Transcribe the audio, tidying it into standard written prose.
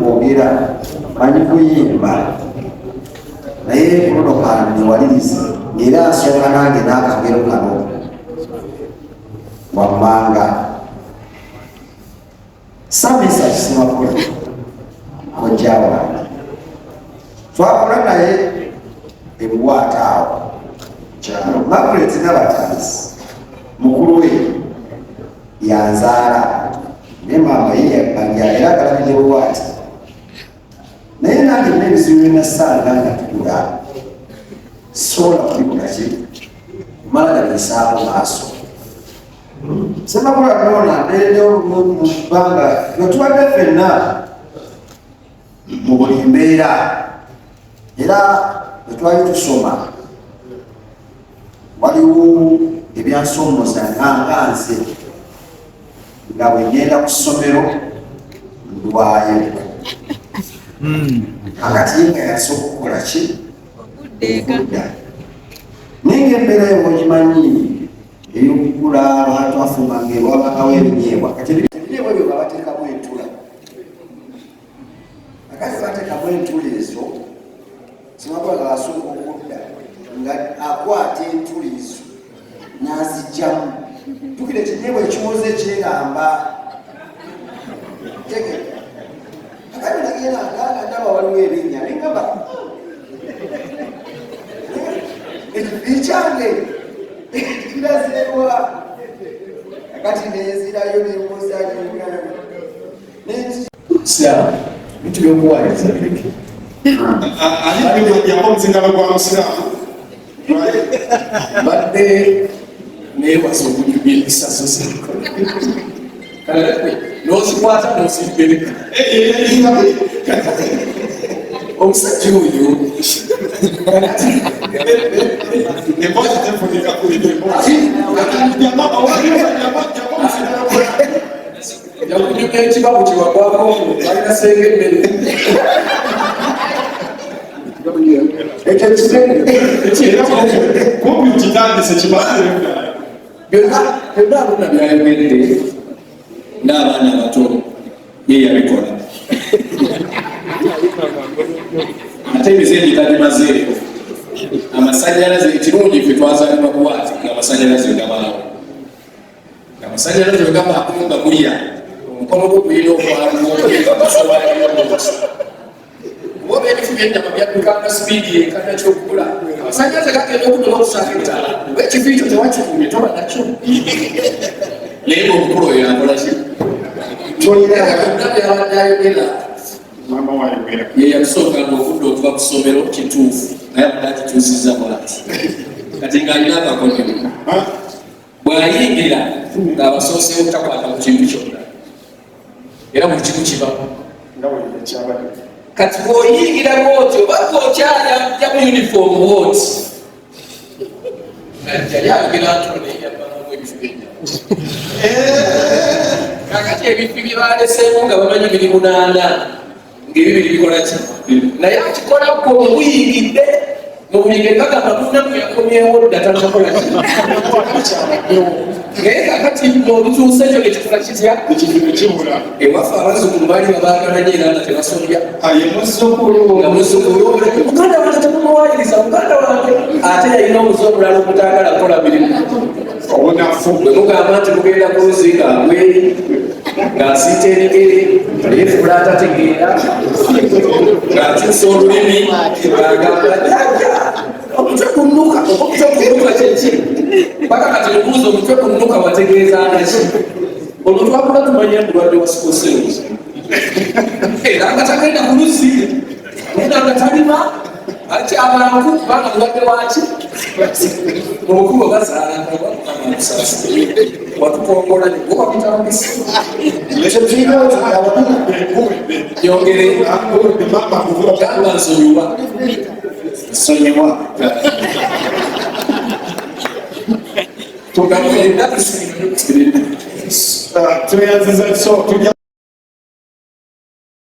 Kwogera, manyi kuyimba, naye kuno kanewalirize era nsonga nange n'akagero kano wammanga. Samisa Kisemakula, kojja wange, twakola naye ebuwaata awo kyalo. Margaret Nabatanzi mukulu we yanzaala, naye maama ye yabanja era agalamidde buwaati. Naye nange nina ebizibu byenasanga nga tukula, sobola kubikola ki kumala gabisaako maaso. Semakula nona mbeerewo mu bbanga nga tubadde ffenna mu buli mbeera, era bwe twali tusoma waliwo ebyansomooza nga nze nga bwe ngenda ku ssomero ndwayo. Akati ye nga yasooka okukola ki okudda, naye nga embeera yo ogimanyi ey'okukula, abantu afumbanga ewabangawo ebinyeebwa. Kati ebinyeebwa ebyo nga bateekamu entula, akati bateekamu entula ezo. Simakola nga asooka okudda nga akwata entula ezo n'azijjamu. Tukira ekinyeebwa ekiwoza ekyeramba tege. Akati nagenda nga ndaba waliwo ebinnya, nengamba ekifi kyange kirazeewa? Akati nenzirayo nembuuza. Siraamu bintu byokuwayiriza bireke. Ani yava omuzingano gwa musiraamu? Mbadde neewaza okunyumya ebisazo kale nozikwata nozimpereka omusajja oyo. Emboozi tefunika ku Yakunyumya ekibabu kyewagwako balina senga emmere. Ekyo kinene. Kumpi kitandise kibaire. Byonna byonna Haruna byayogedde n'abaana abato ye yabikola, ate emizengi tagimazeeko. Amasanyalaze, ekirungi ffe twazaalibwa buwaati nga amasanyalaze gabaawo. Amasanyalaze bwe gabaako nga mulya omukono gwo gulina okwaluwa. Oba ebifu byennyama byaddukanga sipiidi yenkana kyokukula amasanyalaze gagenda okudda okusaako ettaala, oba ekifi ekyo tewakikumye toba nakyo. Naye ngaomukulu oyo yakola ki? Byonna byabadde ayogera Maama wayogera. Ye yakusookanga okudda okuva ku ssomero, kituufu, naye abadde akituusiza bwati kati ng'alina akakodyo. Bw'ayingira ng'abasooseewo takwata ku kintu kyonna, era buli kimu kiba Nga bwe kyabadde. Kati bw'oyingira bwoti oba bw'okyayajja mu uniform bwoti, yali ayogera ntono naye yabbangamu ebifu by'ennyama. Kakati ebifi bye baleseemu nga bamanyi biri munaana, ng'ebibiri bikola ki, naye akikola gwe omuyingidde mu buli ngeri. Bagamba munnamu yakomyewo dda, tanakola ki, kyabaddewo. Naye kakati olutuusa ekyo nekikola kitya? Ekifi nekibula. Ewaffe abazzukulu baali babaagala nnyo era nga tebasobya. Aye muzzukulu. Nga muzzukulu, muganda wange temumuwayiriza, muganda wange. Ate yalina omuze omulala ogutaagala kukola mirimu. Obunafu. Bwe mugamba nti mugenda ku luzzi, ng'agweri ng'asiita ebigere, yeefuula atategeera, ng'akyusa olulimi, ng'agamba, "Jjajja, omutwe kunnuka." Oba omutwe kunnuka kyeki? Paka kati mubuuza, omutwe kunnuka wategeeza naki? Olwo twakula tumanya mulwadde wa sickle cells, era nga tagenda ku luzzi, era nga talima akyabantu kubanga mulwadde waki. Mu bukulu bazaala watukongola wabita mubisi. Ekyo kirina yongere gamba nsonyiwa. Nsonyiwa. Tugamba Tweyanziza, so tujja